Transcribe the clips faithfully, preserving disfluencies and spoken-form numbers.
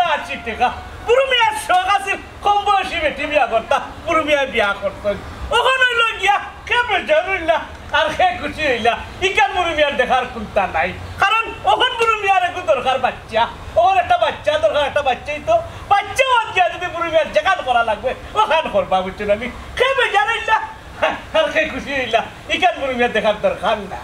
আশি টেকা। বুরু মিয়ার শখ আছিল কম বয়সী বেটি বিয়া করতা, বুরু মিয়ায় বিয়া করছইন। অখন অইলো গিয়া কে বেজার অইলা আর কে খুশি অইলা, ইখান বুরু মিয়ার দেখার কুন্তা নাই। কারণ অখন বুরু মিয়ার এগু দরকার বাইচ্চা, অখন একটা বাইচ্চা দরকার, একটা বাইচ্চাই তো। বাইচ্চা বাদ দিয়া যুদি বুরু মিয়ার যেখান করা লাগবে, অখান করবা, বুঝছো না নি? কে বেজার অইলা আর কে খুশি অইলা, ইখান বুরু মিয়ার দেখার দরকার নাই।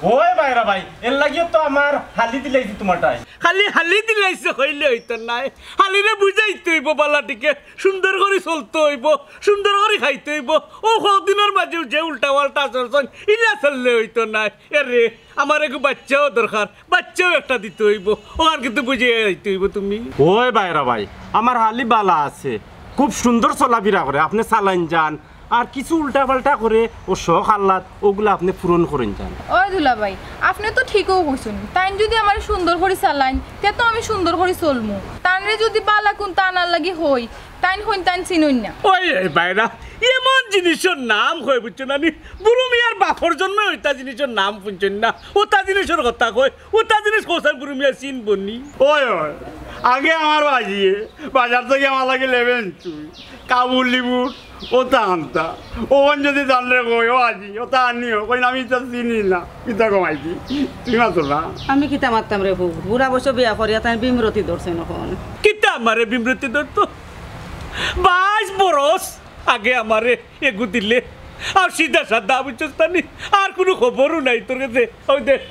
ওই ভাইরা ভাই, এরলাগিউ তো আমার হালি দিলাইছি তুমার টাইম। খালি হালি দিলাইছে কইলে অইতো নায়, হালিরে বুঝাইতে অইবো বালা টিকে, সুন্দর করি চলতে অইবো, সুন্দর করি খাইতে অইবো। অউ কয়দিনর মাঝেউ যে উল্টা পাল্টা চলছইন, ইলা চললে অইতো নায়। এরে, আমার এগু বাইচ্চাও দরকার, বাইচ্চাও একটা দিতে অইবো, অখান কিন্তু বুঝাইয়া যাইতে অইবো তুমি। ওই ভাইরা ভাই, আমার হালি বালা আছে, খুব সুন্দর চলাফিরা করে, আপনে চালাইন যান, আর কিছু উল্টা পাল্টা করে অউ শখ আহ্লাদ অগুলা আপনে পূরণ করইন যান। ওই দুলাভাই, আপনে তো ঠিকউ কইছইন, তাইন যুদি আমারে সুন্দর করি চালাইন, তে তো আমি সুন্দর করি চলমু। তানরে যুদি বালা কুন্তা আনার লাগি কই, তাইন কইন তাইন চিনইন না। ওই, ওই ভাইরা, এমন জিনিসর নাম কয় বুঝছো না নি? বুরু মিয়ার বাপর জন্মে অইতা জিনিসর নাম হুনছইন না। অতা জিনিসর কথা কয়, অতা জিনিস কওছাইন বুরু মিয়া চিনবো নি? ওই, ওই, আগে আমার বাজিয়ে বাজার থাকি আমার লাগি লেবেন চুই, কাবুলি বুট, অতা আনতা। অখন যুদি জানলে কই, "ও আজি, অতা আনিও," কইন, "আমি ইতা চিনি না।" কিতা কমাইছি? তুমি মাতো না। আমি কিতা মাততাম রে বউ? বুড়া বয়সে বিয়া করিয়া তাইন বিমরতি ধরছইন অখন। কিতা আমারে বিমরতি ধরতো? বাইশ বরস আগে আমারে এগু দিলে। আর সিধা সাদা, বুঝছস নি? আর কুনু খবরও নাই তোর গেছে। ওই দেখ,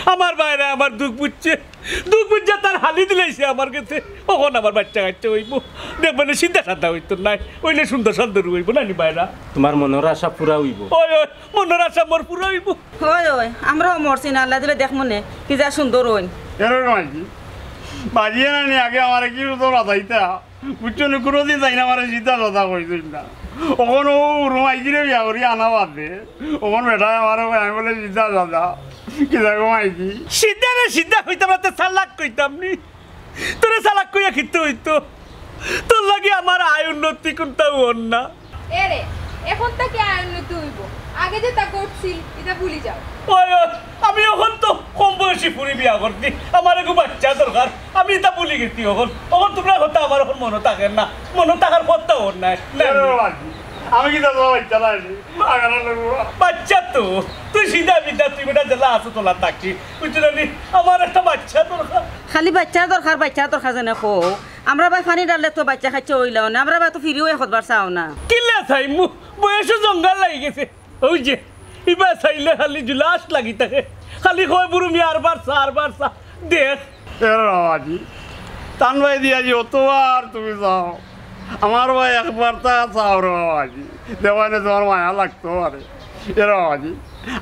আমার ভাইরা আমার দুখ বুঝছে। দুখ বুঝিয়া তার হালি দিলাইছে আমার গেছে। অখন আমার বাইচ্চা কাইচ্চা অইবো। দেখবানে সিধা সাদা অইতো নায়। অইলে সুন্দর সান্দর অইবো না নি ভাইরা? তুমার মনর আশা পুরা অইবো। ওই, ওই, মনর আশা মোর পুরা অইবো। ওই, ওই, আমরাও মরছি না, আল্লায় দিলে দেখমুনে, কি যা সুন্দর অইন। এরকম আর কি। বাজিয়ে না নি আগে আমারে কি সুন্দর বাজাইতা। বুঝছো নি, কুনুদিন তাইন আমারে সিধা সাদা কইছইন না। অখন অউ রুমাইজিরে বিয়া করি আনা বাদে, অখন বেটায় আমারে কয়, আমি বুলে সিধা সাদা। কিতা কমাইছি? সিধা রে সিধা কইতাম না, তে চালাক কইতাম নি। তোরে চালাক কইয়া কিতা অইতো? তোর লাগি আমার আয় উন্নতি কুন্তাউ অর না। এরে, অখন থাকি আয় উন্নতি অইবো। আগে যেতা ঘটছিল, ইতা ভুলি যাও। ওই, ওই, আমি অখন তো কম বয়সী ফুরি বিয়া করছি। আমার এগু বাইচ্চা দরকার। আমি ইতা ভুলি গেছি অখন। অখন তুমরার কথা আমার অখন মনো থাকের না। মনো থাকার কথা অর নায়। না, এরে বাবা, আমি কিতা তোর বাইচ্চা নায় নি? আগারা লাগবো। বাইচ্চা তো, তুই সিধা বিধা, তুই বেটা যেলা আছস অলা থাকবি। বুঝছো না নি? আমার একটা বাইচ্চা দরকার। খালি বাইচ্চার দরকার, বাইচ্চার দরকার যেনে কও। আমরার বায় পানি ঢাললে তো বাইচ্চা কাইচ্চা অইলাও না, আমরার বায় তো ফিরিও একবার চাও না। কিলা চাইমু, বয়সও জঙ্গাল লাগি গেছে। ওই যে, ইবায় চাইলে খালি জুলাস লাগি থাকে, খালি কয়, "বুরু মিয়া, আরবার চা, আরবার চা।" দেখ। এরে বাবাজি, তান বায় দিয়া যে অতবার তুমি চাও, আমার বায় একবার তা চাও রে বাবাজি, দেখবানে তুমার মায়া লাগতো পারে। এরে বাবাজি,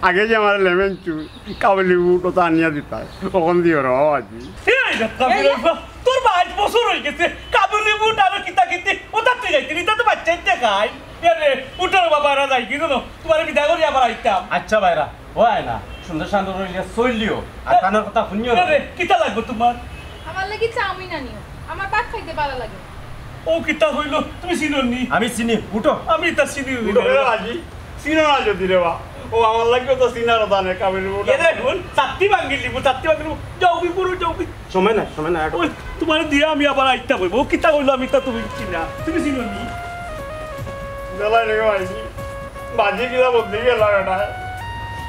আগে যে আমারে লেমন চুই, কাবুলি বুট অতা আনিয়া দিতায়, অখন দিও রে বাবাজি। এই রে, কাবির এই যে। বাবা, তোর বাইশ বছর অই গেছে, কাবুলি বুট আর কিতা কিতি, অতা তুই যাইতে নি, ইতা তো বাইচ্চাইন্তে খায়। এরে, উঠো রে বাবা, এরা যাই কি জানো? তুমারে বিদায় করি আবার আইতাম। আচ্ছা ভাইরা, অয় না, সুন্দর শান্ত করি চললিও, আর এ, তানর কথা হুনিও না। এরে, কিতা লাগবো তুমার? আমার লাগি চাউমিন আনিও, আমার ভাত খাইতে ভালা লাগে। অউ কিতা কইলো, তুমি চিনো নি? আমি চিনি, উঠো। আমি ইতা চিনি নি। উঠো রে বাবাজি, চিনো না যুদি রে বা। অউ আমার লাগিও তো চিনার অতা নে, কাবির বুট। এরে, হুন, ছাতি ভাঙ্গিলিমু, ছাতি ভাঙ্গিলিমু। যাও, বিপুর, যাও, বি- সময় নাই, সময় নাই, আটো। ওই, তুমারে দিয়া আমি আবার আইতাম অইবো। অউ কিতা কইলো, আমি ইতা তুমি চিনি না। তুমি চিনো নি? বেলা রে বাবাজি। বাজি কিলা বদলি গেলা বেটা।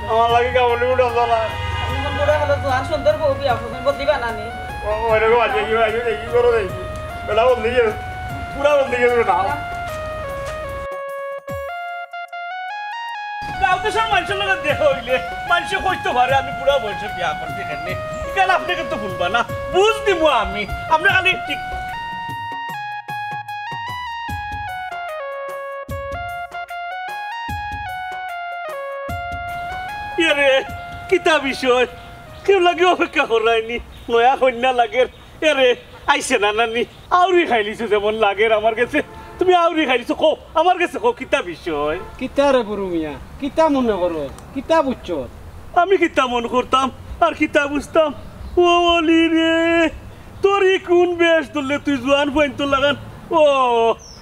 আমার লাগি কাবুলি বুট আনলা না। আমি এখন বুড়া হলো তো আর সুন্দর বউ বিয়া করবেন, বদলিবা না নি? ও, ওই রে বাজি, কি বাজি, দেখি করো দেখি। বেটা বদলি গেছে। পুরা বদলি গেছে বেটা। গাঁওতে সব মানষর লগে দেখা অইলে মানষে কইতো পারে আমি বুড়া বয়সে বিয়া করছি কেনে। ইখান আপনে কিন্তু হুনবা না, বুঝ দিমু আমি। আপনে খালি ঠিক এরে, কিতা বিষয়? কেউর লাগি অপেক্ষা করায়নি, নয়া কইন্যা লাগের। এরে, আইছে না নানি? আউরি খাইলিছো যেমন লাগের আমার গেছে। তুমি আউরি খাইলিছো, কও, আমার গেছে কও, কিতা বিষয়? কিতা রে বুরু মিয়া, কিতা মনো করো, কিতা বুঝছো? আমি কিতা মনো করতাম, আর কিতা বুঝতাম? ও অলি রে, তোর ই কুন বেশ ধরলে তুই জোয়ান ফুয়াইন্তর লাখান? ও,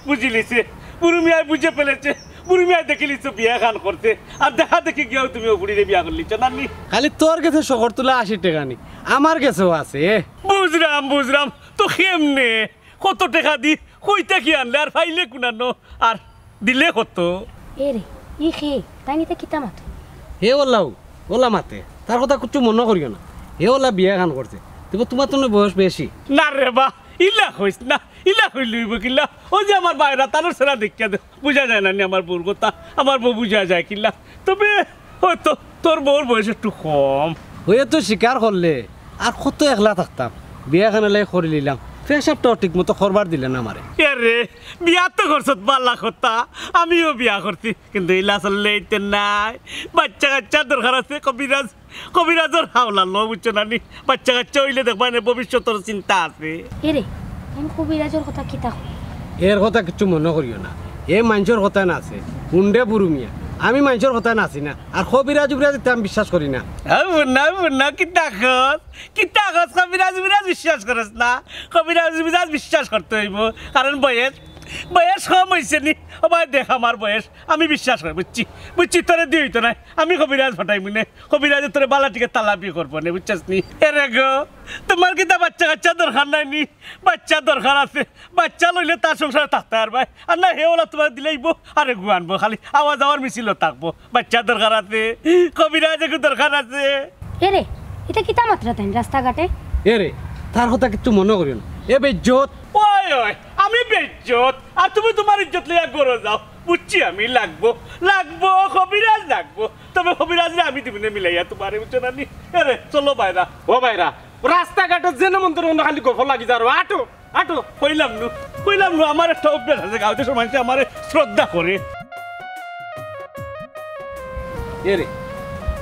বুঝিলিছে, বুরু মিয়ায় বুঝে ফেলেছে। বুরু মিয়ায় দেখিলিছো বিয়া খান করতে, আর দেখা দেখি গিয়াও তুমি অউ ফুড়িরে বিয়া করলিছো, নানি? খালি তোর গেছে শখর তুলা আশি টেকা নি, আমার গেছেও আছে। বুঝরাম, বুঝরাম, তো কেমনে? কত টেকা দি? কই থাকি আনলে? আর পাইলে কুনানো? আর দিলে কত? এ রে, ই কে? তাইন ইতা কিতা মাতো? হে ওলাও, ওলা মাতে। তার কথা কিচ্ছু মনো করিও না। হে ওলা বিয়া খান করছে। তবে তুমার তো বয়স বেশি। না রে বা, ইলা কইস না। ইলা কইলে অইবো কিলা? অউ যে আমার বাইরা, তানর চেহারা দেখিয়া দে, বুঝা যায় না নি আমার বউর কথা। আমার বউ বুঝা যায় কিলা? তবে হয়তো তোর বউর বয়স একটু কম। অইয়া তো স্বীকার করলে, আর কত একলা থাকতাম। বিয়া খান এলাই করি নিলাম, পেশাবটাও ঠিক মতো করবার দিলে না আমারে। এ রে, বিয়া তো করছত বালা কথা, আমিও বিয়া করছি, কিন্তু ইলা চললে ইতে নায়। বাচ্চা কাচ্চার দরকার আছে, কবিরাজ, কবিরাজর হাওলা লও, বুঝছো না নি? বাচ্চা কাচ্চা অইলে দেখবায় নে, ভবিষ্যতর চিন্তা আছে। এ রে, তাইন কবিরাজর কথা কিতা কয়? এর কথা কিচ্ছু মনো করিও না, এ মানষর কথায় নাচে। হুনরে বুরু মিয়া, আমি মানষর কথায় নাচি না, আর কবিরাজ উবিরাজ ইতা আমি বিশ্বাস করি না। আ, বুন্না, বুন্না, কিতা কস? কিতা কস? কবিরাজ উবিরাজ বিশ্বাস করস না? কবিরাজ উবিরাজ বিশ্বাস করতে অইবো, কারণ বয়স, বয়স কম অইছে নি। ও ভাই, দেখ আমার বয়স, আমি বিশ্বাস করি, বুঝছি, বুঝছি, তোরে দিয়া অইতো নায়, আমি কবিরাজ পাঠাইমু নে। কবিরাজে তোরে বালা টিকে তালাবি করবো নে, বুঝছস নি? এ রে গো, তুমার কিতা বাচ্চা কাচ্চা দরকার নাই নি? বাচ্চা দরকার আছে, বাচ্চা লইলে তার সংসারে থাকতে পারবায়। আর না, হে ওলা তুমার দিলাইবো, আর এগু আনবো, খালি আওয়া যাওয়ার মিছিল থাকবো। বাচ্চা দরকার আছে, কবিরাজ এগু দরকার আছে। এ রে, ইতা কিতা মাতরা তাইন রাস্তাঘাটে? এ রে, তার কথা কিচ্ছু মনো করিও না। এ বেইজ্জত। ওই, ওই, আমি বেইজ্জত, আর তুমি তুমার ইজ্জত লইয়া ঘরো যাও। বুঝছি আমি, লাগবো, লাগবো, কবিরাজ লাগবো। তবে কবিরাজরে আমি দিমু নে মিলাইয়া তুমারে, বুঝছো না নি? এ রে, চলো বাইরা। ও বাইরা, রাস্তাঘাটে যেন মন তন খালি গফ লাগি যার, আটো, আটো। কইলাম নু, কইলাম নু, আমার একটা অভ্যাস আছে, গাঁও দেশর মানষে আমারে শ্রদ্ধা করে। এ রে,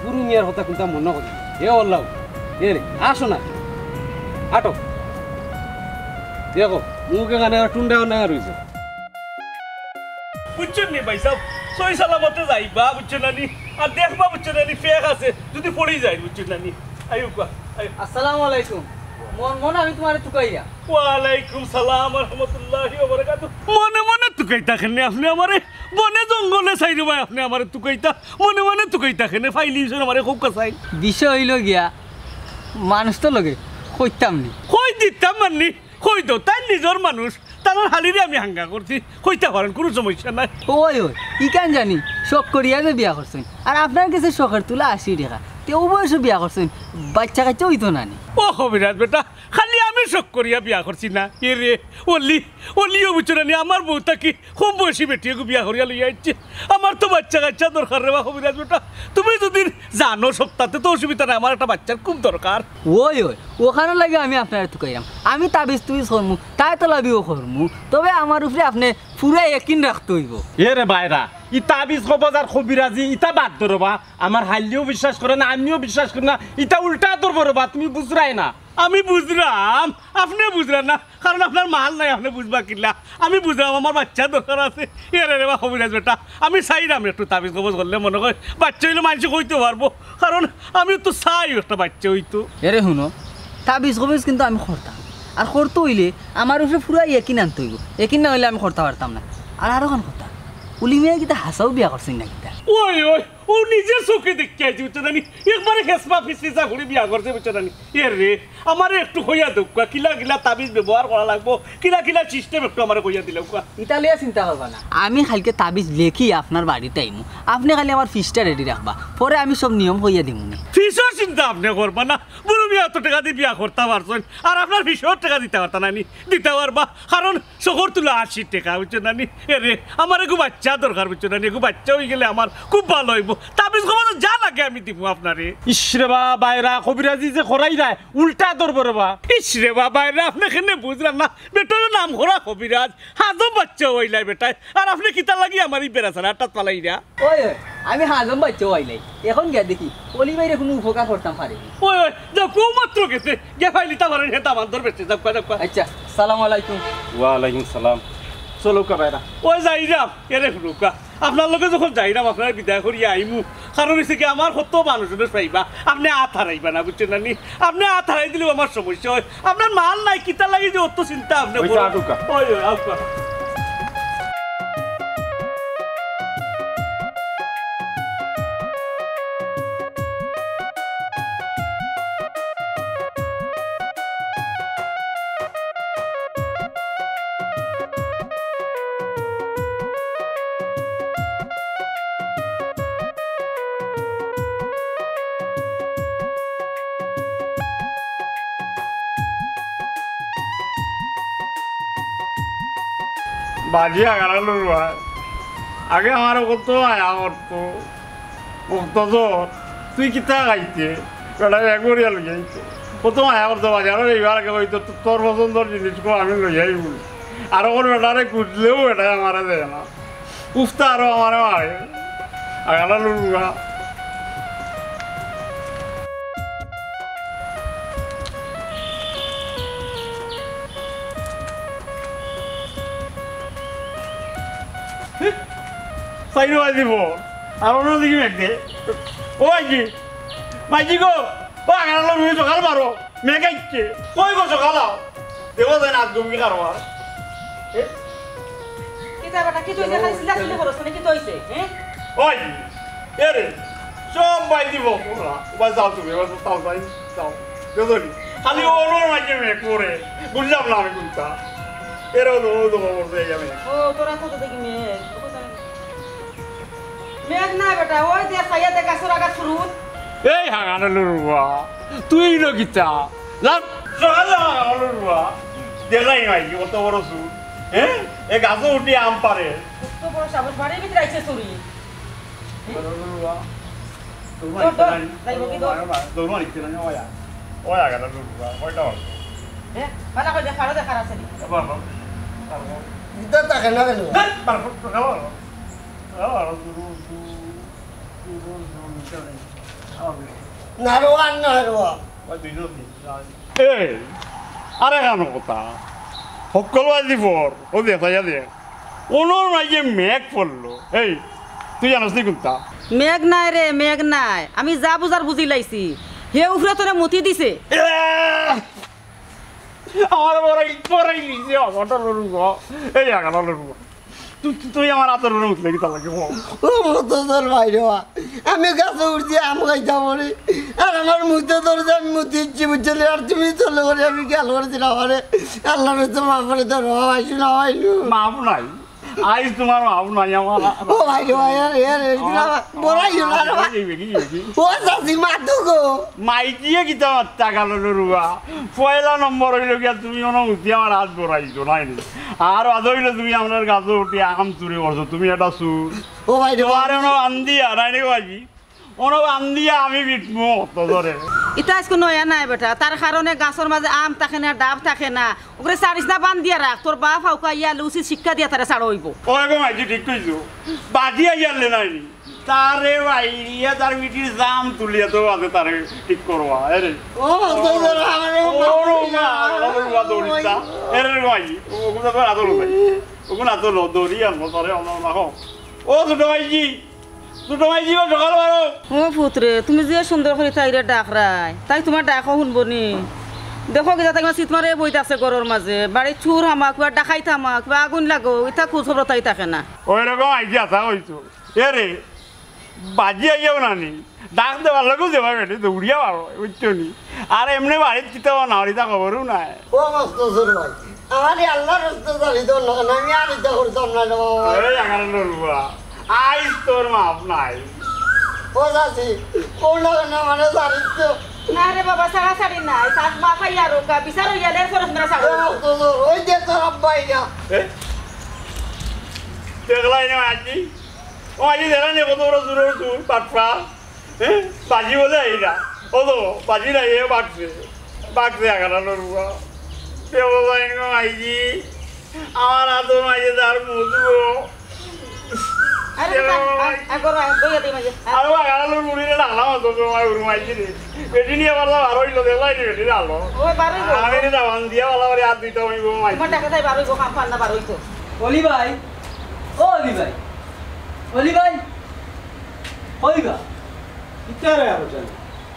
বুরু মিয়ার কথা কুনতা মনো করি। এ আল্লাহ, এ রে, আসো না, আটো। দেখো, মুখ এখানে টুন্ডা না রইছে। বুঝছইন নি ভাইসাব, সহি সালামতে যাইবা, বুঝছো না নি? আর দেখবা, বুঝছো না নি, ফেক আছে, যদি পড়ি যায়, বুঝছো না নি? আইউক্কা, আইউক্কা। আসসালামু আলাইকুম। মন মন আমি তুমারে তুকাইয়া। ওয়ালাইকুম সালাম ওয়া রাহমাতুল্লাহি ওয়া বারাকাতুহু। মনে মনে তুকাইতা কেনে আপনে আমারে? বনে জঙ্গলে চাইরোবায় আপনে আমারে তুকাইতা। মনে মনে তুকাইতা কেনে? ফাইলিছইন আমারে কউক্কা চাই। বিষয় অইলো গিয়া, মানুষ তো লগে কইতাম নি। কই দিতাম মাননি? কই দেও, তাইন নিজর মানুষ, তানর হালিরে আমি হাঙ্গা করছি, কইতা পারইন, কুনু সমস্যা নাই। ওই, ওই, ইখান জানি, শখ করিয়া যে বিয়া করছইন, আর আপনার গেছে শখের তুলা আশি টেকা, তে অউ বয়সে বিয়া করছইন, বাইচ্চা কাইচ্চা অইতো না নি? ও কবিরাজ বেটা, খালি আমি শখ করিয়া বিয়া করছি না, এ রে, অলি, অলিও বুঝছো না নি, আমার বউ থাকি কম বয়সী বেটি এগু বিয়া করিয়া লইয়া আইছে। আমার তো বাইচ্চা কাইচ্চা দরকার রে বা কবিরাজ বেটা, তুমি যদি জানো সপ্তাহে তো অসুবিধা নাই, আমার একটা বাইচ্চার খুব দরকার। ওই, ওই, অখানর লাগি আমি আপনারে তুকাইরাম। আমি তাবিজ তুবিজ করমু, তাই তলাবিও করমু, তবে আমার উপরে আপনে পুরা একিন রাখতে অইবো। এ রে বাইরা, ই তাবিজ কবজ আর কবিরাজি ইতা বাদ ধরো বা। আমার হাইলিও বিশ্বাস করে না, আমিও বিশ্বাস করি না, ইতা উল্টা ধরবো রে বা, তুমি বুঝরায় না। আমি বুঝরাম, আপনে বুঝরা না, কারণ আপনার মাল নাই, আপনে বুঝবা কিলা? আমি বুঝরাম, আমার বাইচ্চা দরকার আছে। এ রে রে বা কবিরাজ বেটা, আমি চাইরাম একটু তাবিজ কবজ করলে মনো কয় বাইচ্চা অইলে মানষে কইতো পারবো, কারণ আমি তো চাই একটা বাইচ্চা অইতো। এ রে হুনো, তাবিজ কবজ কিন্তু আমি করতাম, আর করতে অইলে আমার উপরে পুরা একিন আনতে অইবো, একিন না অইলে আমি করতা পারতাম না। আর আরোখান কথা, অলি মিয়া কিতা হাছাউ বিয়া করছইন না কিতা? ওই, ওই, ও নিজে চোখে দেখিয়া আইছি, বুঝছো না নি? একবারে হেসমা ফিসফিসা করি বিয়া করছে, বুঝছো না নি? এ রে, আমারে একটু কইয়া দেউক্কা, কিলা কিলা তাবিজ ব্যবহার করা লাগবো, কিলা কিলা system একটু আমারে কইয়া দিলাউক্কা। ইতা লইয়া চিন্তা করবা না। আমি কাইলকে তাবিজ লেখি আপনার বাড়িত আইমু। আপনে খালি আমার ফিসটা ready রাখবা। পরে আমি সব নিয়ম কইয়া দিমু নে। ফিসর চিন্তা আপনে করবা না। বুরু মিয়া অত টেকা দি বিয়া করতা পারছইন। আর আপনার ফিসর টেকা দিতা পারতা না নি? দিতা পারবা। কারণ শখর তুলা আশি টেকা, বুঝছো না নি? এ রে, আমার এগু বাইচ্চা দরকার, বুঝছো না নি? এগু বাইচ্চা অইগেলে আমার খুব ভালা অইবো। তাবিজ কবজ যা লাগে আমি দিমু আপনারে। ইস রে বা, বাইরা, কবিরাজি যে করাইরায়, উল্টা ধরবো রে বা। ইস রে বা, বাইরা, আপনে কেনে বুঝরা না? বেটার নাম করা কবিরাজ, হাজম বাইচ্চা অইলায় বেটায়। আর আপনে কিতার লাগি আমার ই বেড়াছাড়া আট্টাত ফালাইরা? ওই, ওই, আমি হাজম বাইচ্চা অইলাই। এখন গিয়া দেখি, অলি ভাইরে কুনু উপকার করতাম পারি নি। ওই, ওই, যাউক্কা, অউ মাত্র গেছে। গিয়া ফাইলিতা পারইন, হে দামান ধর বেশি। যাউক্কা, যাউক্কা। আচ্ছা, সালাম আলাইকুম। ওয়ালাইকুম সালাম। চলউক্কা বাইরা। ওই যাইরাম, এরে হুনউক্কা। আপনার লগে যখন যাইরাম, আপনারে বিদায় করিয়া আইমু। কারণ অইছে কি, আমার কত মানুষ পাইবা, আপনে আত হারাইবা না, বুঝছইন না নি? আপনে আত হারাই দিলেও আমার সমস্যা অয়। আপনার মাল নাই, কিতার লাগি যে অত চিন্তা আপনে করইন। আউক্কা। ওই, ওই, আউক্কা। বাজি আগারা লড়ুয়া। আগে আমারে কত মায়া করতো। মুক্তদর, তুই কিতা খাইতে? বেটা এক বরিয়া লইয়া আইতো। কত মায়া করতো বাজারো, এইবার আগে কইতো, "তো-, তোর পছন্দর জিনিস কো আমি লইয়া আইমু।" আর ওর বেটারে খুঁজলেও বেটায় আমারে দেয় না। উফতা আরো আমারে মারে। আগারা লড়ুয়া। চাইর বাজি ফোন। আর অন্য দিকে মেঘ দে। ও আইজি। মাইজি গো। ও আগার আলো রুই সকাল মারো। মেঘ আইছে। কই গো সকাল আও। দেখো যায় না আজ ঘুমকি কারবার। এ? কিতা বেটা, কিতা অইছে? খালি চিল্লাচিল্লি করছ, মানে কিতা অইছে? হ্যাঁ? ওই, এ রে, সব বাইদি বকরা। ওবা যাও তুমি, ওবা যাও, যাও, যাও। দেখো নি? খালি ওর ওর মাঝে মেঘ পড়ে। বুঝলাম না আমি কোনটা। এরা তো, ও তো খবর পেয়ে যাবে। ও, তোরা তো দেখি মেঘ। ও কোথায়? মেঘ না বেটা, ওই যে সাইয়া দেখা সুরাগা শুরু। এই হাগানো লুরুয়া, তুই ইনো কিতা? লাগ। সকালে হাগানো লুরুয়া। দেখলাই নাই কি অত বড় চুর? হ্যাঁ? এ গাছো উঠি আম পারে। কত বড় সাহস, বাড়ির ভিতরে আইছে চুরি। দৌড়, দৌড়, যাইব কি দৌড়? দৌড় মারিছে না, ওয়া। ওয়া গেল লুরুয়া, কয়টা বাজে? হ্যাঁ? ভালো করে দেখ, আরো দেখার আছে নি? এবার বল। ইটা তাকে না কেন? ধ্যাৎ, বার কর, বার কর। না রে, আর না রে। এ, আরে কানো কথা। হক্কল বাজি ফোর, ও দেখ, চাইয়া দেখ। ওনোর মাঝে মেঘ পড়লো। এই, তুই জানোস নি কোনটা? মেঘ নায় রে, মেঘ নায়। আমি যা বুঝার বুঝি লাইছি। হে উপরে তোরে মুতি দিছে। এ, আমার বড়াই, বড়াই নিছে, অগটা লড়ুয়া। এই আগাটা লড়ুয়া। তুই, তুই, তুই আমার আতর উপরে উঠলে কিতা লাগে, বল? ও মুক্তদর ভাই রে বা, আমি গাছে উঠছি আম খাইতাম বলে, আর আমার মুতে ধরে যে আমি মুতি দিচ্ছি, বুঝছো নি? আর তুমি চলে করে আমি খেয়াল করেছি না, আমারে আল্লাহর কাছে মাফ করে দেও রে বাবা, আইসু না, আইসু। মাফ নাই, আইস তোমার মাফ নাই আমার। ও ভাই রে ভাই, আরে, আরে, এরকম আমার, আবার বড়াই হলো না রে বা। এই বেটি, এই বেটি। ও চাচি, মাতু গো। মাইকিয়ে কিতা মাত্তা গেল রে রুয়া। পয়লা নম্বর অইলো গিয়া তুমি অনুমতি আমার আত বড়াইছো, নাই নি? আর বাদ অইলো তুমি আমার গাছো উঠি আম চুরি করছো, তুমি এটা চুর। ও ভাই রে, তোমার এনো আন্দিয়া, নাই নি বাজি? ওনো আন্দিয়া আমি বিটমু অত ধরে। ইতা আজকে নয়া নাই বেটা, তার কারণে গাছর মাঝে আম থাকে না, ডাব থাকে না। ওগুরে ছাড়িস না, বান্ধিয়া রাখ। তোর বাপ হাউকা ইয়া লুচি শিক্ষা দিয়া তারে ছাড়া অইবো। ও এগো মাইজি ঠিক কইছো। বাজি আইয়ারলে নাই নি? তারে বাইরিয়া তার মিটির জাম তুলিয়া তো আছে তারে ঠিক করবা, এরে। ও, তো ধরো, আমারে ও, ও, মা, ও, ও, দৌড়িস না। এরে রে মাইজি, ও, ওগুলো তো আদর হতো। ওগুলো আদর হতো, দৌড়ি আনবো, তারে আমরা রাখো। ও, ছোট মাইজি, ছোট মাইজি, ও সকাল বারো। ও পুতরে, তুমি যে সুন্দর করি তাইরে ডাকরায়, তাই তোমার ডাকও হুনবো নি? দেখো, কিতা তাই মাসি তোমার এই বই আছে ঘরর মাঝে, বাড়ি চুর হামা, কিবা ডাকাইত হামা, কিবা আগুন লাগো, ইতা খোঁজ খবর তাই থাকে না। ওই রকম আইজি আশা হইতো। এ রে, বাজি আইয়াও না নি? ডাক দেবার লগেও যাবা বেটি, দৌড়িয়া বারো, বুঝছো নি? আর এমনে বাড়িত কিতা বা না, ইতা খবরও নাই। ও মস্ত জোর ভাই, আমার এই আল্লাহর রাস্তা জানি তো না, না, আমি আর ইতা করতাম না রে বাবা। এই আগারে লড়ুয়া, আইস তোর মাফ নাই। ও চাচি, কোন না কোন মানে জানি তো। না রে বাবা, ছাড়াছাড়ি নাই, তার বাপ আইয়া রোকা, বিচার হইয়া দের ফরস না ছাড়ো। ও মস্ত জোর, ওই যে তোর আব্বা আইয়া। এ? দেখলাই না আজি? ও আজি দেখলাই না কত বড় জোর, জোর, পাটপা? হ্যাঁ? বাজি বলে এই না। ও তো, বাজি না, এ বাগছে। বাগছে আগাটা লড়ুয়া। সে বলবো, "এরকম আইজি, আমার হাতর মাঝে তার মধু।" আরে, এ আ, বাবা, আ, আ, গরু, আ, দইয়া দে মাঝে, আ। আরে বাবা, আগাটা লড়ুয়া রে, ডাকলাম তো, তোমার গরু মাইজি রে। বেটি নিয়ে আবার আরো হইলো, দেখলাই রে, বেটি ডাকলো। ও, বারোই গো। আমি রে দাবান দিয়া, বালা করে আর দুইটা হইবো, মাইজি। তোমার টাকা তাই বারোই গো, কাম পান না বারোই তো। অলি ভাই, ও অলি ভাই, অলি ভাই, কই বা? কিতা রে আবু জান?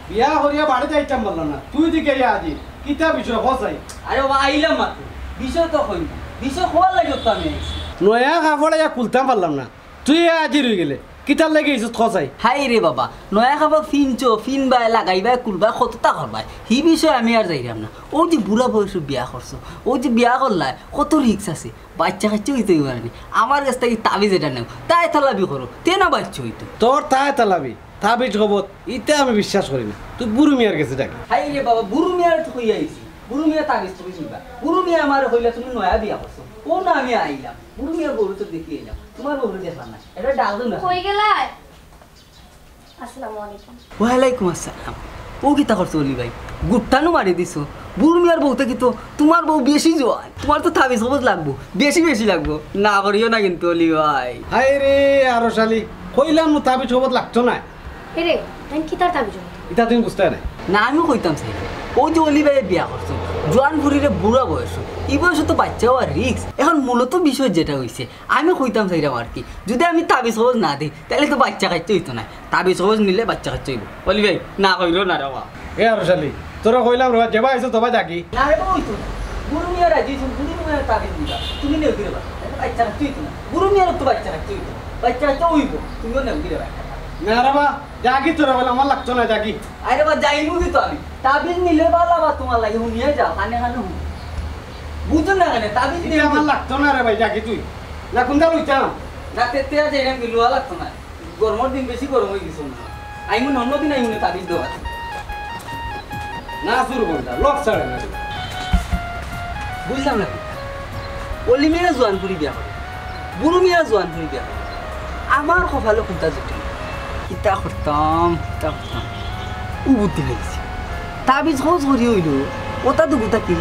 বিয়া করিয়া বাড়িত আইতাম পারলাম না। তুই দিকে ইয়া আজি। কিতা বিষয়, হ চাই? আরে বাবা, আইলাম মাত্র। বিষয় তো কই না। বিষয় খোয়ার লাগি তো আমি আইছি। নয়া কাপড় ইয়া খুলতাম পারলাম না। তুই ইয়া আজি রই গেলে। কিতার লাগি আইছস, হ চাই? হায় রে বাবা, নয়া কাপড় ফিনছো, ফিনবায়, লাগাইবায়, খুলবায়, কততা করবায়। হি বিষয়ে আমি আর যাইরাম না। ও যে বুড়া বয়সে বিয়া করছো, ও যে বিয়া করলায়, কত risk আছে। বাচ্চা কাচ্চা হইতে হইব না। আমার কাছ থেকে তাবিজ এটা নেও, তাই তালাবি করো, তে না বাচ্চা হইতো। তোর তাই তালাবি, তাবিজ কবত, ইতে আমি বিশ্বাস করি না। তুই বুরু মিয়ার গেছে ডাক। হায় রে বাবা, বুরু মিয়ার তো কইয়া আইছি। বুরু মিয়া তাবিজ তুমি চিনবা। বুরু মিয়া আমারে কইলা, "তুমি নয়া বিয়া করছো।" ও না, আমি আইলাম। বুরু মিয়ার বউরে তো দেখিয়াই না, তুমার বউরে দেখলাম না, এটা ডাক দেও না। কই গেলায়? আসসালামু আলাইকুম। ওয়ালাইকুম আসসালাম। ও কিতা করছো অলি ভাই? গুট্টানু মারি দিছো। বুরু মিয়ার বউ থাকি তো তুমার বউ বেশি জোয়ান। তুমার তো তাবিজ কবজ লাগবো, বেশি বেশি লাগবো। না করিও না কিন্তু অলি ভাই। হায় রে আরশ আলী, কইলাম নু তাবিজ কবজ লাগতো না। এরে, তাইন কিতার তাবিজ কবজ? ইতা তুমি বুঝতায় না। না, আমি কইতাম চাইরাম, অউ যে অলি ভাইয়ে বিয়া করছো, জোয়ান ফুরিরে বুড়া বয়স, ই বয়সো তো বাইচ্চা অওয়ার risk। এখন মূলত বিষয় যেটা অইছে, আমি কইতাম চাইরাম আর কি, যুদি আমি তাবিজ কবজ না দেই, তাইলে তো বাইচ্চা কাইচ্চা অইতো নায়। তাবিজ কবজ নিলে বাইচ্চা কাইচ্চা অইবো। অলি ভাই, না কইরো না রে বা। এ আরশ আলী, তোরে কইলাম রে বা, যেবায় আইছো অবায় যাগি। না রে বা, অইতো না। বুরু মিয়া রাজি অইছইন, বুরু মিয়ার তাবিজ নিবা। তুমি নেও কি রে বা? তাইলে বাইচ্চা কাইচ্চা অইতো না। বুরু মিয়ার তো বাইচ্চা কাইচ্চা অইতো না। বাইচ্চা কাইচ্চা অইবো, তুমিও নেও কি রে বা? না রে বা, যাগি তোরে কইলাম, আমার লাগতো না, যাগি। আরে বা, যাইমু কি তো আমি? তাবিজ নিলে বালা বা তুমার লাগি, হুনিয়া যাও, কানে কানে হুনো। বুঝো না কেনে? তাবিজ ইতা নিলে আমার লাগতো না রে ভাই, যাগি তুই। না, কুনটা লইতাম? না, তে, তে আজ এরকম কি লওয়া লাগতো না। গরমর দিন বেশি গরম অই গেছে মনে অয়। আইমু না, অন্য দিন আইমু না, তাবিজ দেওয়া আছে। না, শুরু কোনটা? লক ছাড়ে না। বুঝলাম না কিতা। অলি মিয়া জোয়ান ফুরি বিয়া করে, বুরু মিয়া জোয়ান ফুরি বিয়া করে। আমার কপালো কুনটা জুটে না। কিতা করতাম, কিতা করতাম। ও বুদ্ধি পাইছি। তাবিজ কবজ করি অইলো, অতা দুগু থাকি,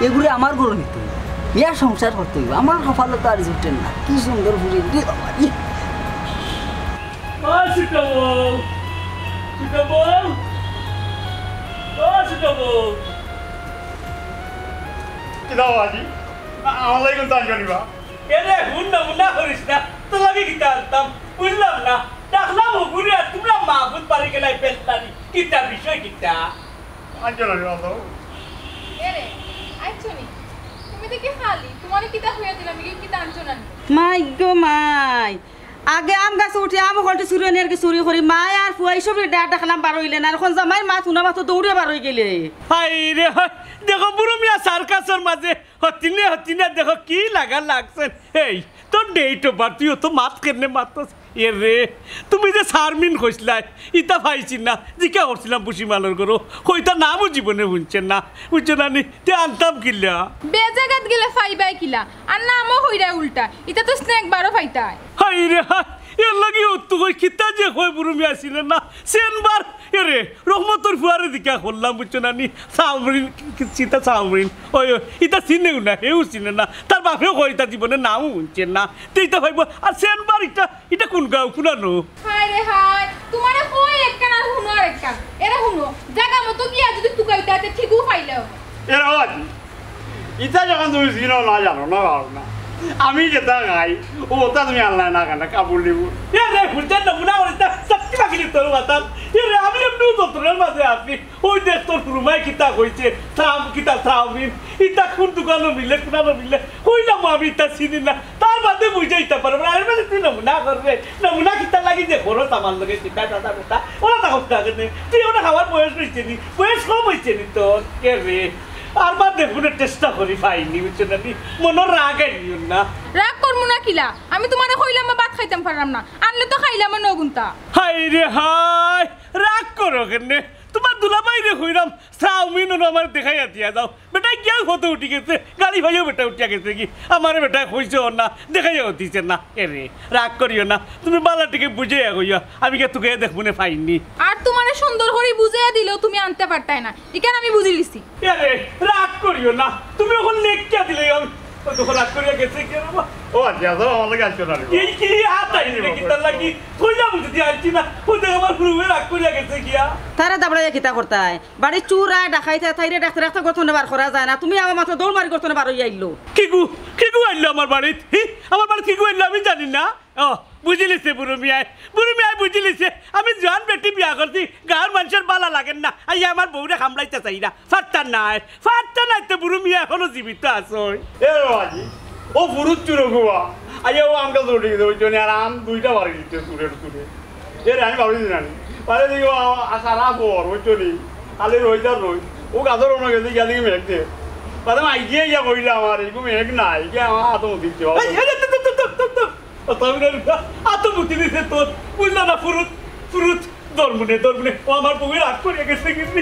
এগুরে আমার ঘরো নিতে অইবো। বিয়া সংসার করতে অইবো। আমার কপালো তো আর জুটে না। কি সুন্দর ফুরি রে বাবা, ই। ও ছোট বউ, ছোট বউ, ও ছোট বউ। কিতা বাবাজি? আ-, আমার লাগি কুনতা আনছো নি বা? এরে, হুন না, হুন না করিস না। তোর লাগি কিতা আনতাম? বুঝলাম না। ডাকলাম হগুরে আর তুমরা মাহফুজ বাড়ি গেলায় বেলতারি। কিতা বিষয় কিতা? আনছো না নি বাবা? এরে, আইছো নি? তুমি দেখি খালি, তুমারে কিতা কইয়া দিলাম, ইগু কিতা আনছো না নি? মাই গো মাই, আগে আম গাছো উঠি আম অকলটি চুরি অনি আর কি চুরি করি, মায় আর ফুয়ায় সবরে ডাক ডাকলাম বার অইলে না, আর অখন জামাইর মাত হুনা মাত্র দৌড়িয়া বার অই গেলে। হায় রে হায়, দেখো বুরু মিয়া সার্কাসর মাঝে হতিনে হতিনে দেখো কি লাগা লাগছইন। এই, তোর date of birth, তুই অত মাত কেনে মাতস? এরে, তুমি যে শারমিন কইছলায়, ইতা পাইছি না, জিকা করছিলাম বুসিমালর ঘরো, কইতা নামও জীবনে হুনছে না, বুঝছো না নি? তে আনতাম কিলা? বেজাগাত গেলে পাইবায় কিলা? আর নামও কইরায় উল্টা, ইতা তো snake bar-ও পাইতায়। হায় রে হায়, এর লাগি অত কই কিতা যে কয় বুরু মিয়া চিনে না, সেনবার, এরে, রহমতর ফুয়ারে জিকা করলাম, বুঝছো না নি? সামরিন, কি-, কিতা সামরিন? ওই, ওই, ইতা চিনেও না, হেও চিনে না। তার বাপেও কয় ইতা জীবনে নামও হুনছে না। তে ইতা পাইবো। আর সেনবার ইটা, ইটা কুন গাঁও, কুনানো? হায় রে হায়, তুমারে কই একখান আর হুনো আর একখান। এরে হুনো, জাগা মতো গিয়া যুদি তুকাইতা তে ঠিকউ পাইলাও। এরে বাবাজি, ইতা যখন তুমি চিনো না, জানো না, পারো না, আমি যেতা খাই, অতা তুমি আনলায় না কেনে, কাপড় নিব। এরে, হুনতে নমুনা করে ইতা সত্যি বাকি তোর মাথার। এরে, আমি এমনেউ যন্ত্রণার মাঝে আছি। ওই দেখ তোর ফুরুমায় কিতা কইছে, থাম, কিতা থামিন, ইতা কুন দোকানো মিলে, কুনানো মিলে, কইলাম আমি ইতা চিনি না, তার বাদে বুঝাইতা পারবো না। এর মাঝে তুই নমুনা করবে, নমুনা কিতা লাগি যে খরচ আমার লগে চিন্তা দাদা বেটা, ওরা তা করতে আগে নেই, তুই ওরা খাওয়ার বয়স হইছে নি, বয়স কম হইছে নি তোর, কে রে? আর বার দেখুন চেষ্টা করি পাইনি, বুঝছো না নি? মনর রাগ আইলিও না। রাগ করমু না কিলা? আমি তুমারে কইলাম ভাত খাইতাম পারলাম না, আনলে তো খাইলাম না অগুনতা। হায় রে হায়, রাগ করো কেনে? তুমার দুলাভাইরে কইরাম, চাউমিন অনো আমার দেখাইয়া দিয়া যাও। বেটায় গিয়াউ ফটো উঠি গেছে, গাড়ি পাইয়াউ বেটা উঠিয়া গেছে গি। আমারে বেটায় কইছে অর না, দেখাইয়াউ দিছে না। এরে, রাগ করিও না, তুমি বালা টিকে বুঝাইয়া কইও, আমি গিয়া তুকাইয়া দেখমুনে পাইনি। আর তুমারে সুন্দর করি বুঝাইয়া দিলেও তুমি আনতে পারতায় না, ইখান আমি বুঝিলিছি। এরে, রাগ করিও না, তুমি অখন লেখিয়া দিলে আমি, ও তো রাগ করিয়া গেছে গি রে বা। ও আচ্ছা, তো আমার লগে আইছো না রে বা। এই কি হাত আইলে কিতার লাগি? কইলাম যদি আনছি না, ও দেখ আমার ফুরুমে রাগ করিয়া গেছে গিয়া। তারা দাবড়াইয়া কিতা করতায়? বাড়ির চুর আয়, ডাকাইত আয়, তাইরে ডাকতে ডাকতে গর্ত থনে বার করা যায় না। তুমি আবার মাত্র দৌড় মারি গর্ত থনে বার অইয়া আইলো। কিগু, কিগু আইলো আমার বাড়িত? হি? আমার বাড়িত কিগু আইলো আমি জানি না। ও, বুঝিলিছে বুরু মিয়ায়। বুরু মিয়ায় বুঝিলিছে। আমি জোয়ান বেটি বিয়া করছি, গাঁওর মানষর বালা লাগের না। আইয়া আমার বউরে কামড়াইতা চাইরা। ফারতা নায়। ফারতা নায় তো বুরু মিয়া এখনো জীবিত আছইন। এ বাবাজি, ও ফুরুত চুরো গুয়া। আইয়া ও আম গাছ উঠি গেছে, ওই জন্য আর আম দুইটা বাড়ি দিতে চুরের চুরে। এরে আমি ভাবি দিলাম। পারে দেখি ও আ-, আ-, সারা পর, বুঝছো নি? খালি রইদার রই। ও গাছর অনো গেছে, গিয়া দেখি মেঘ দে। পারে আমি আইডিয়া ইয়া কইলাম আর, এরকম মেঘ নাই, গিয়া আমার হাতও দিচ্ছে, বাবা। এই, এই, এই, তুপ, তুপ, তুপ, তুপ, তুপ। ও, তবে রে, আতো বুদ্ধি দিছে তোর। বুঝলা না, ফুরুত, ফুরুত। দরমুনে, দরমুনে। ও আমার বউয়ে রাগ করিয়া গেছে কিন্তু।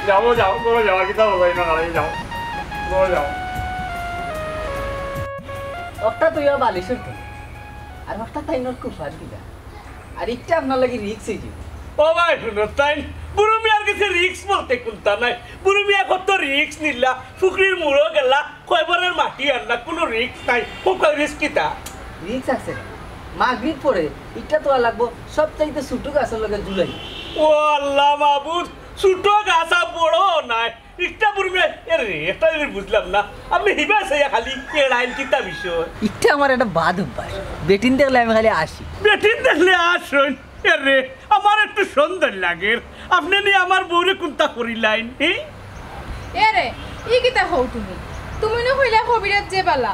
যাও, যাও, ঘরো যাও, আর কিতা বলবো, এই না, যাও। ঘরো যাও। হকটা তো ইয়া বালিশর তো, আর হকটা তাইনর কুফার কিলা। আর একটা আপনার লাগি রিস্ক অই যাইবো। ও ভাই, হুনো তাইন, বুরু মিয়ার গেছে রিস্ক বলতে কুন্তা নাই। বুরু মিয়া কত রিস্ক নিলা, ফুকরির মুড়ো গেলা, কয়বারের মাটি আনলা, কুনু রিস্ক নাই। ও কয় রিস্ক কিতা? রিস্ক আছে। মাগরিব পরে ইটা তো লাগবো সবচাইতে ছোট গাছর লগে ঝুলাই। ও আল্লাহ মাবুদ, ছোট গাছ আর বড় নাই। ইটা বুরু মিয়া, এ রে, একটা জিনিস বুঝলাম না। আপনি হিবা চাইয়া খালি এড়াইন কিতা বিষয়? ইটা আমার একটা বাদ অভ্যাস। বেটিন দেখলে আমি খালি আসি। বেটিন দেখলে আসইন? এ রে, আমার একটু সন্দেহ লাগে। আপনি নি আমার বউরে কুন্তা করিলাইন, হি? এ রে, ই কিতা কও তুমি? তুমি নু কইলা কবিরাজ যে বালা।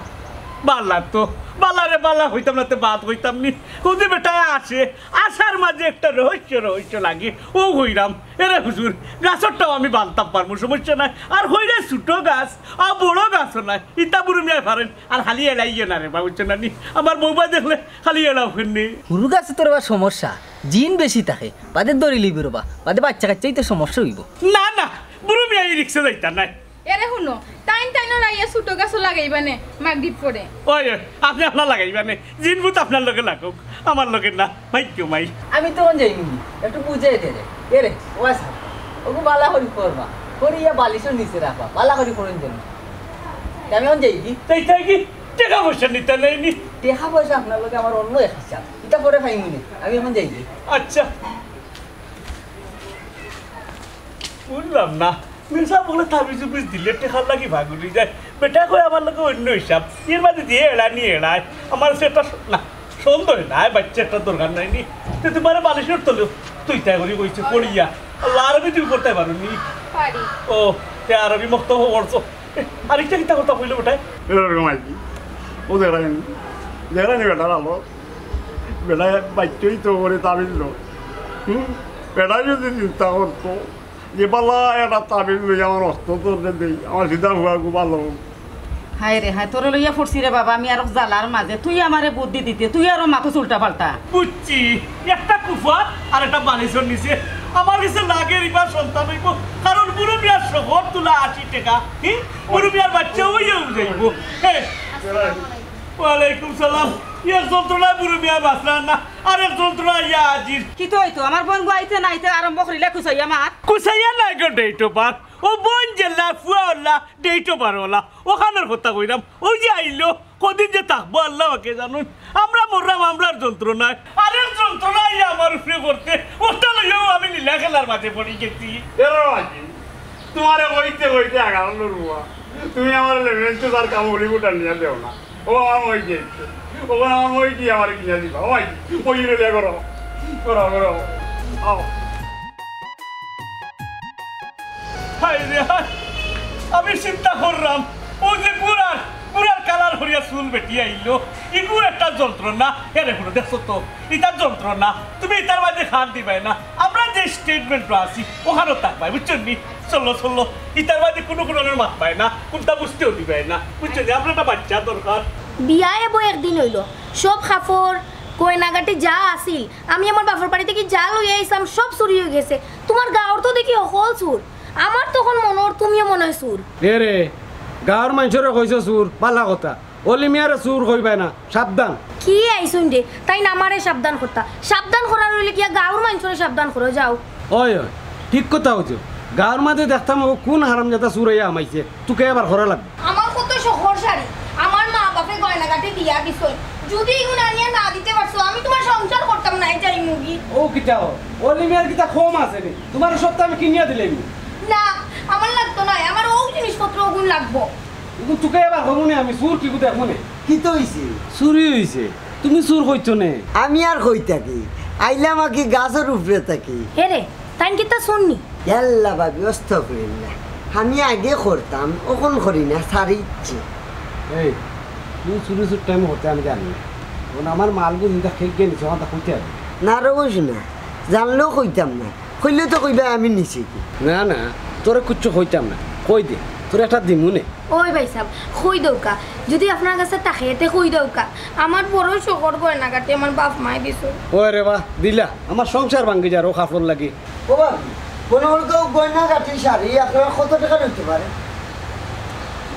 বালা তো, বালা রে বালা কইতাম না তে বাদ কইতাম নি। কদি বেটায় আসে, আসার মাঝে একটা রহস্য রহস্য লাগে। ও কইরাম, এরে হুজুর, গাছরটাও আমি বানতাম পারমু, সমস্যা নাই। আর কইরে ছোট গাছ, আর বড় গাছও নাই, ইতা বুরু মিয়ায় পারেন। আর খালি এড়াইও না রে বা, বুঝছো না নি? আমার বউবা দেখলে খালি এড়াও ফেননি। হুরু গাছে তোর আবার সমস্যা, জিন বেশি থাকে, বাদে দড়ি লইবে রে বা, বাদে বাচ্চা কাচ্চা ইতে সমস্যা অইবো। না, না, বুরু মিয়া ই রিক্সে যাইতা নাই। এরে হুনো, তাইন তাইনর আইয়া ছোট গাছও লাগাইবা নে, মাগরিব পরে। ওই, ওই, আপনি আপনার লাগাইবা নে, জিন ভূত আপনার লগে লাগুক, আমার লগে না, মাই কেউ মাই। আমি তখন যাইনি, একটু বুঝাই দে রে। এরে, ও আচ্ছা, ওগু বালা করি করবা, করি ইয়া বালিশর নিচে রাখবা, বালা করি করুন যেন। তে আমি এখন যাই কি? তাই তাই কি? টেকা পয়সা নিতা নাই নি? টেকা পয়সা আপনার লগে আমার অন্য এক হিসাব, ইটা পরে পাইমু নে, আমি এখন যাই কি? আচ্ছা। বুঝলাম না, মেসাব বলে তাবিজ উবিজ দিলে টেকার লাগি ভাগ অই যায়। বেটা কয় আমার লগে অন্য হিসাব, এর মাঝে দিয়ে এড়ানি এড়ায়। আমার সেটা স-, না, সন্দেহ নাই, বাচ্চা একটা দরকার নাই নি। তো তোমার বালিশর তলে তুই তাই করি বইছে পড়িয়া। আল্লাহ, আরবি তুমি পড়তে পারো নি? পারি। ও, তে আরবি মক্তব পড়ছো। এ, আরেকটা কিতা কথা কইলো বেটায়? এরকম আর কি। ও দেখলাম, দেখলাম বেটার আলো। বেটায় বাচ্চাই তো করে তাবিজ লো। হুম? বেটায় যদি চিন্তা করতো, যে বালা একটা তাবিজ লইয়া আমার অস্ত তোরে দেই, আমার সিধা হুয়া গু ভালো। হায় রে হায়, তোরে লইয়া পড়ছি রে বাবা, আমি আরো জ্বালার মাঝে, তুই আমারে বুদ্ধি দিতে, তুই আরো মাথা উল্টা পাল্টা। বুঝছি, একটা কুফা আর একটা বালিশর নিচে। আমার গেছে লাগে রিবা সন্তান অইবো, কারণ বুরু মিয়ার শহর তুলা আশি টেকা, কি? বুরু মিয়ার বাচ্চা অইয়া যাইবো। হে। ওয়ালাইকুম সালাম। এক যন্ত্রণায় বুরু মিয়া বাঁচলা না, আর এক যন্ত্রণা ইয়া আজির। কিতা অইতো? আমার বইন গু আইতে না আইতে আরম্ভ করিলে কুচাইয়া মাত। কুচাইয়া নাই গো, date of birth। ও বইন যেলা, ফুয়া অলা, date of birth অলা। অখানর কথা কইরাম। অউ যে আইলো, কদিন যে থাকবো আল্লাহ পাকে জানইন। আমরা মররাম আমরার যন্ত্রণায়। আরেক যন্ত্রণা আইয়া আমার উপরে পড়তে, অটা লইয়াউ আমি লীলা খেলার মাঝে পড়ি গেছি। এরা আজি, তোমারে কইতে কইতে আগাম লড়ুয়া। তুমি আমার লেভেল তো তার কাম হলিউড আর নিয়ে দেও না। ও আমার ওই যে, ও আমার ওই কি আমার কিনা দিবা? ওই, ওই রে, করো, করো, করো। আও। হায় রে হায়, আমি চিন্তা কররাম, অউ যে বুড়ার, বুড়ার কালার করিয়া চুল বেটি আইলো, ইগু একটা যন্ত্রণা। এরে হুনো, দেখছো তো, ইটা যন্ত্রণা। তুমি ইতার মাঝে কান দিবায় না। আমরা যে statement আছি, অখানো থাকবায়, বুঝছো নি? চলো, চলো। ইতার মাঝে কুনু কুনু মাত পায় না, কুনটা বুঝতেও দিবায় না, বুঝছো নি? আমরা একটা বাচ্চা দরকার। বিয়া এবো একদিন অইলো, সব কাপড়, গয়নাগাটি যা আছিল, আমি আমার বাপর বাড়ি থাকি যা লইয়া আইছলাম, সব চুরি অই গেছে। তুমার গাঁওর তো দেখি হকল চুর। আমার তখন মনে অর তুমিও মনে অয় চুর। এরে, গাঁওর মানষরে কইছো চুর, বালা কথা। অলি মিয়ারে চুর কইবায় না, সাবধান। কি আইছইন রে, তাইন আমারে সাবধান করতা। সাবধান করার অইলে কিয়া গাঁওর মানষরে সাবধান করো, যাও। অয়, অয়, ঠিক কথা কইছো। গাঁওর মাঝে দেখতাম অউ কুন হারামজাদা চুর আইয়া হামাইছে, তুকাইয়া বার করা লাগবো। আমার কত শখর শাড়ি, আমার মা বাপে গয়নাগাটি দিয়া দিছইন। যুদি ইগুন আনিয়া না দিতে পারছো, আমি তুমার সংসার করতাম নায়, যাইমুগি। অউ কিতা অয়? অলি মিয়ার কিতা কম আছে নি? তুমার সবতা আমি কিনিয়া দিলাইমু। না, আমার লাগতো নায়, আমার অউ জিনিসপত্র অগুন লাগবো। ইগু তুকাইয়া বার করমু নে আমি, চুর কিগু দেখমু নে। কিতা অইছে? চুরি অইছে, তুমি চুর কইছো নে। আমি আর কই থাকি, আইলাম আকি গাছর উপরে থাকি। এরে, তাইন কিতা চুর নি? ইয়াল্লা ভাবি, আস্তাগফিরুল্লাহ। আমি আগে করতাম, অখন করি না, ছাড়ি দিছি। এই, তুমি চুরি চুর টাইম করতে আমি জানি না। অখন আমার মালগু চিন্তা খেক গিয়ে নিছে, অখন তা কইতে হবে। না রে বইস না, জানলেও কইতাম না। কইলে তো কইবা আমি নিছি কি। না, না, তোরে কুচ্ছু কইতাম না। কই দে, তোরে একটা দিমু নে। ওই ভাইসাব, কই দেউক্কা। যুদি আপনার গেছে থাকে, তে কই দেউক্কা। আমার বড় শখর গয়নাগাটি আমার বাপ মায় দিছইন। ওই রে বা, দিলা। আমার সংসার ভাঙ্গি যার অউ কাপড়র লাগি। ও ভাবি, মনে করো তো গয়নাগাটি শাড়ি আপনার কত টেকার অইতে পারে?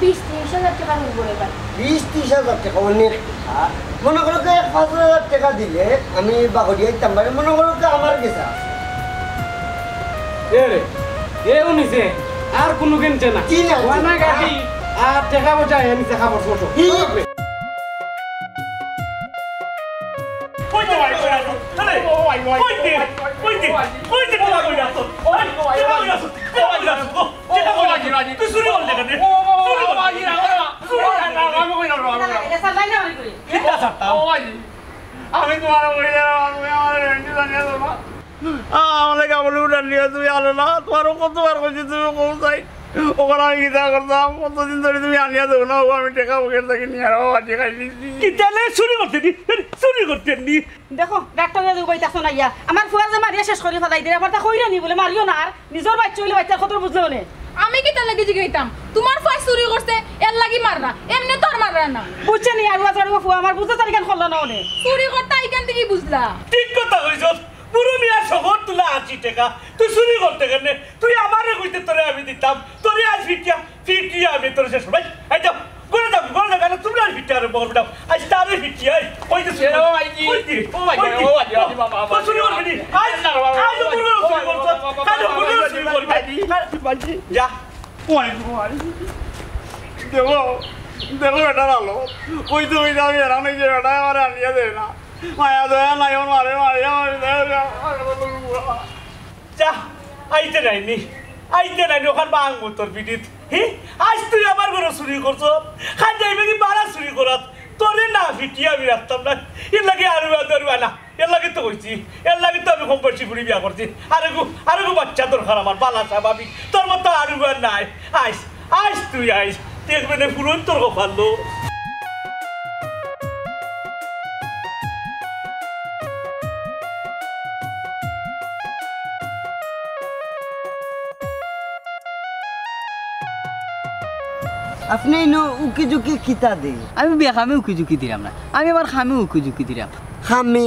বিশ তিরিশ হাজার টেকার অইবো রে ভাই। বিশ ত্রিশ হাজার টেকা অনেক টেকা। মনো করো যে এক পাঁচ হাজার টেকা দিলে আমি বাগড়িয়া আইতাম পারি, মনো করো যে আমার গেছে আছে। এ রে, এও নিছে, আর কুনু কিনছে না। কি না? ওয়ানা গাড়ি, আর টেকা পয়সা এ নিছে, খাবার ছোট। কি? কই দে ভাই, কই আছো? আরে, ও ভাই, ভাই, কই দে? কই দে? কই দে? টেকা কই আছো? ওই, টেকা কই আছো? টেকা কই আছো? ও, টেকা কই আছো? তুই চুরি করলে কেন? ও, ও, ও, চুরি করলে। ও, ও, ও, ও, ও, আমি কই না, আমি কই না। এটা স্যার, লাইনে আমি কই। কিতা স্যার, তাও? ও ভাই, আমি তোমার কই না, আমি আমার রেন্টি জানিয়ে দেবো না। আ, আমার লাগি আমলি উঠান নিয়ে তুমি আনো না। তোমার কতবার কইছি তুমি কম চাই। ওখানে আমি কিতা করতাম? কতদিন ধরে তুমি আনিয়া দেবো না, ও আমি টেকা পকেট থাকি নিয়ে আর বাবা টেকা দিচ্ছি। কিতা লে চুরি করতে নি? চুরি করতে নি? দেখো, ডাক্তার নিয়ে যাবো, বাইতাছো না ইয়া। আমার ফুয়ার যে মারিয়া শেষ করি ফালাই দিলে, আমার তা কইরা নি বলে মারিও না আর। নিজর বাইচ্চা অইলে বাইচ্চার কদর বুঝলেও নে। আমি কিতার লাগি জিগাইতাম? তুমার ফুয়ায় চুরি করছে, এর লাগি মাররা। এমনে তো আর মাররা না। বুঝছে নি, আরুয়া জারুয়া ফুয়া আমার বুঝতে তার ইখান করলা না অনে। চুরি করতা ইখান থাকি বুঝলা? ঠিক কথা কইছস। বুরু মিয়ার শখর তুলা আশি টেকা। তুই চুরি করতে কেনে? তুই আমারে কইতে তোরে আমি দিতাম। তোরে আজ ফিটিয়া, ফিটিয়া আমি তোরে শেষ। ভাই, এই যাও। ঘরে যাও, ঘরে যাও। আরে তোমরা আর ফিটিয়া আরম্ভ করবে না। আজ তারে ফিটিয়া, এই, ওই যে এ, ও ভাই জি। ওই যে, ও ভাই জি, ওই যে। ও ভাই জি, বাবা, বাবা। ও চুরি করবি নি? আজ, না, বাবা, আজ বাবা, উপরে বাবা, চুরি করবি। বাবা, বাবা, আজ উপরে বাবা, চুরি করবি। বাবা, বাবা, বাবা। যা। ওই, ওই। দেখো, দেখো বেটার আলো। কইতে কইতে আমি হেরান অই যাই, বেটায় আমারে আনিয়া দেয় না। মায়া দয়া নাই, ওর মারে মারিয়া মারি দেয়। যা, আইতে নাইনি, আইতে নাইনি, ওখান বাং মতর পিঠিত। হি? আজ তুই আমার ঘরে চুরি করছস? খান যাইবে কি বারা চুরি করাত? তোরে না ফিটিয়া আমি রাখতাম না। এর লাগি আরুয়া দরুয়া না। এর লাগি তো কইছি, এর লাগি তো আমি কম বয়সী ফুড়ি বিয়া করছি। আরেগু, আরেগু বাইচ্চা দরকার আমার, বালা স্বাভাবিক। তোর মতো আরুয়া নাই। আইস, আইস তুই আইস। দেখবে নে ফুরন তোর কপাল লো। আপনে ইনো উকি ঝুঁকি কিতা দে? আমি বেকামে উকি ঝুঁকি দিরাম না, আমি আমার কামে উকি ঝুঁকি দিরাম। কামে?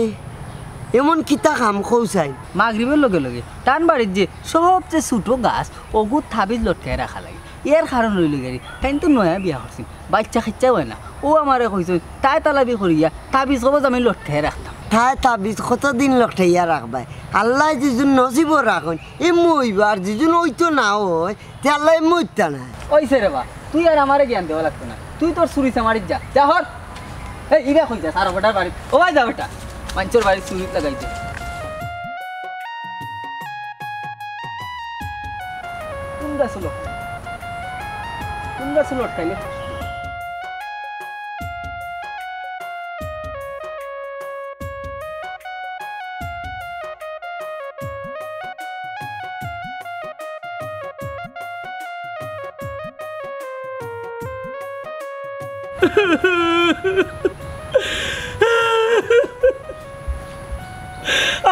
এমন কিতা কাম কও চাই? মাগরিবর লগে লগে তান বাড়ির যে সবচেয়ে ছোট গাছ, অগুত তাবিজ লটকাই রাখা লাগে। এর কারণ অইলো গিয়া, তাইন তো নয়া বিয়া করছইন, বাইচ্চা কাইচ্চা অয় না। অউ আমারে কইছইন, তাই তালাবি করিয়া তাবিজ কবজ আমি লটকাই রাখতাম। তাই তাবিজ কতদিন লটকাইয়া রাখবায়? আল্লায় যেজন নসিবো রাখইন, এমু অইবো, আর যেজন অইতো না অয়, তে আল্লায় এমু অইতা না। অইছে রে বা, তুই আর আমারে জ্ঞান দেওয়া লাগতো না, তুই তোর চুরি চামারিত যা, যা হর। এই, ইবা কই যাস? আর বেটার বাড়িত, ও ভাই যা বেটা, মাইনষর বাড়িত চুরিত লাগাইতে। কোন গাছ হলো? কোন গাছ হলো আটকাইলে?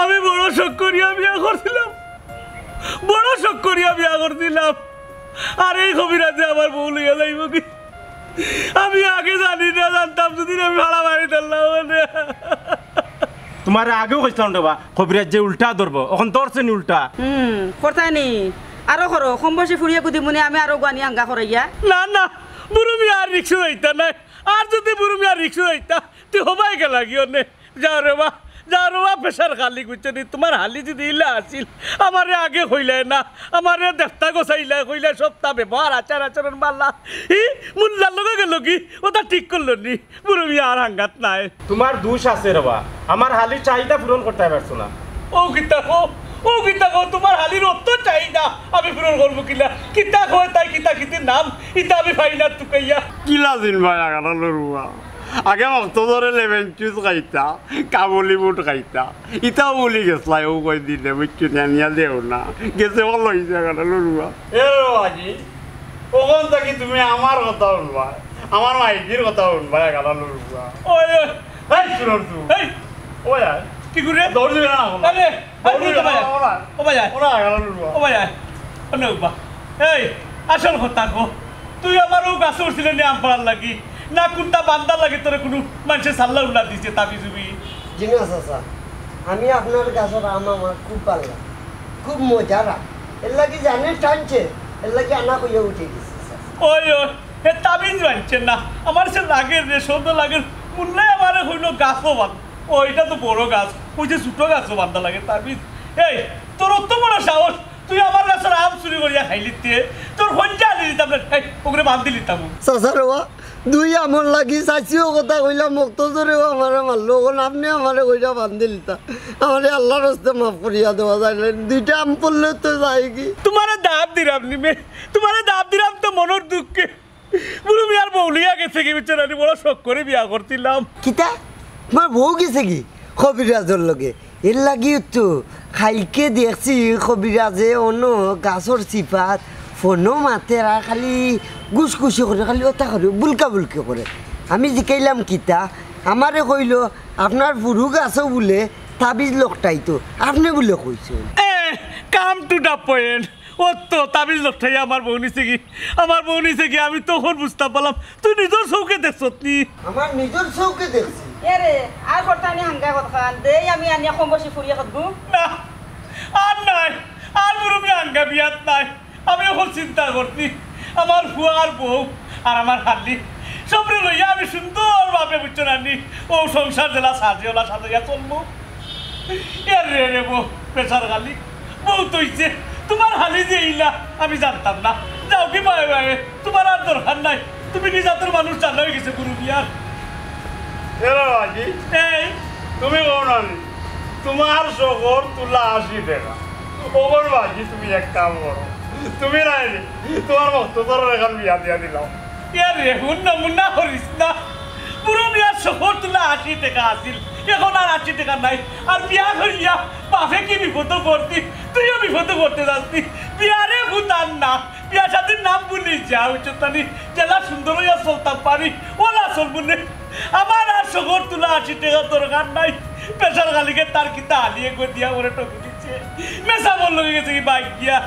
আমি বড় শখ করিয়া বিয়া করছিলাম, বড় শখ করিয়া বিয়া করছিলাম। আর এই কবিরাজে আমার বউ লইয়া যাইবো কি? আমি আগে জানি না, জানতাম যদি আমি ভাড়া বাড়ি ধরলাম মানে। তোমারে আগেও কইছিলাম রে বা, কবিরাজ যে উল্টা ধরবো, অখন ধরছে নি উল্টা। হুম, করতায় নি। আরো করো, কম বয়সী ফুড়িয়ে কুদি মুনে আমি আরো গুয়ানি আঙ্গা করাইয়া। না, না, বুরু মিয়া আর রিক্সা যাইতা নায়। আর যদি বুরু মিয়া রিক্সা যাইতা, তুই হবাই গেলা গিয়ে নে। যাও রে বা, যাও রে বা, প্রেশার খালি গুচ্ছে নি। তোমার হালি যদি ইলা আছিল, আমারে আগে কইলায় না, আমারে দেখতা গোসাইলায়, কইলায় সবতা ব্যবহার, আচার আচরণ বালা। ই মুল্লার লগে গেল কি, ওটা ঠিক করলো নি। বুরু মিয়া আর হাঙ্গাত নাই। তোমার দোষ আছে রে বা, আমার হালির চাহিদা পূরণ করতে পারছো না। ও কিতা কও, ও কিতা কও, তোমার হালির অত চাহিদা আমি পূরণ করবো কিলা? কিতা কয় তাই, কিতা কিতির নাম, ইতা আমি পাই না তুকাইয়া। কিলা জিন ভাই আগাটা লড়ুয়া। আগে মক্ত ধরে লেমন জুস খাইতা, কাবুলি বুট খাইতা। ইতাও বলি গেছলাই, ও কয় দিলে, বুঝছো নি, আনিয়া দেও না। গেছে ভালা অইছে, আগাটা লড়ুয়া। এ রে বাজি, অখন থাকি তুমি আমার কথা হুনবা, আমার মাইজির কথা হুনবা, আগাটা লড়ুয়া। ওই, ওই, এই, শুনো তুই। এই, ওই আয়। কি করে? দৌড় দিবে না, ওলা। আরে, আরে, দৌড় দিবে ওলা, না, ভাই। ওলা। ও ভাই, আয়। ওলা, আগাটা লড়ুয়া। ও ভাই, আয়। ও না, উবা। এই, আসল কথা কো। তুই আমার ও গাছে উঠছিলে নি আম পাড়ার লাগি? না কুনটা বান্দার লাগি তোরে কুনু মানষে সাল্লা উল্লা দিছে তাবি জুবি? জি না চাচা, আমি আপনার গাছের আম আমার খুব ভালা লাগে, খুব মজার আম। এর লাগি জানে টানছে, এর লাগি আনা কইয়া উঠে গেছে চাচা। ওই, ওই, এ তাবিজ বানছে না, আমার সে লাগের রে, সন্দেহ লাগের। মুল্লায় আমারে কইলো গাছও বান্ধ, ও এটা তো বড় গাছ, ওই যে ছোট গাছও বান্ধা লাগে তাবিজ। এই, তোর অত বড় সাহস, তুই আমার গাছর আম চুরি করিয়া খাইলিতে, তোর হঞ্জা আনি দিতাম না, এই, ওগুলো বান্ধি দিতাম। চাচা রে বা, দুই আমর লাগি চাচিও কথা কইলাম, মক্তজরেও আমারে মারলো, অখন আপনে আমারে কইরা বান্ধি দিতা। আমারে আল্লাহর রাস্তে মাফ করিয়া দেওয়া যায় না, দুইটা আম পড়লে তো যায় কি? তোমারে দাব দিলাম নি মে, তোমারে দাব দিলাম তো মনর দুঃখে। বুরু মিয়ার বউ লইয়া গেছে কি বিচারানি, বড় শখ করে বিয়া করছিলাম। কিতা? তোমার বউ গেছে কি কবিরাজর লগে? এর লাগিও তো কাইলকে দেখছি কবিরাজে অনো গাছর চিপাত ফোনো মাতের আর খালি গুসগুসি করে, খালি ওটা করে, বুলকা বুলকি করে। আমি জিকাইলাম কিতা, আমারে কইলো আপনার ফুরু গাছও বুলে তাবিজ লকটাইতো, আপনে বুলে কইছো। এ, come to the point। ও তো তাবিজ লকটাই আমার বউ নিছে কি, আমার বউ নিছে কি, আমি তখন বুঝতাম পারলাম। তুই নিজর চউখে দেখছত নি? আমার নিজর চউখে দেখছি। এরে, আর করতানি হাঙ্গা কতখান? দেই আমি আনিয়া কম বয়সী ফুরিয়ে কতগু? না, আর নাই, আর বুরু মিয়া হাঙ্গা বিয়াত নাই। আমি অখন চিন্তা করছি, আমার ফুয়া আর বউ আর আমার হালি, সবরে লইয়া আমি সুন্দরভাবে বুঝছো না নি, ও সংসার যেলা সাজে ওলা সাজাইয়া চলবো। এর রে রে বউ, প্রেশার খালি, বউ তইছে, তোমার হালি যে ইলা, আমি জানতাম না। যাও কি বায়ে বায়ে, তোমার আর দরকার নাই। তুমি নিজাতর মানুষ জানা হয়ে গেছে গুরু বিয়ার। এরা বাজি, এই, তুমি কও না নি? তোমার শখর তুলা আশি টেকা। ওগর বাজি, তুমি এক কাম করো, তুমি নাই নি, তোমার মক্তজরর এখান বিয়া দিয়া দিলাও। এ রে, হুন নমুনা করিস না। বুরু মিয়ার শখর তুলা আশি টেকা আছিল, এখন আর আশি টেকা নাই। আর বিয়া করিয়া বাপে কি বিপদো পড়তি, তুইও বিপদো পড়তে যাসতি। বিয়ারে হুতার না, বিয়া শাদির নাম ভুলি যা, উচ্চতানি যেলা সুন্দর হইয়া চলতাম পারি, ওলা চলবো নে। আমার আর শখর তুলা আশি টেকা দরকার নাই। প্রেশার খালিকে তার কিতা হালিয়ে গো দিয়া ওরে টকি দিছে। মেসা বললো গেছে কি বাইক দিয়া।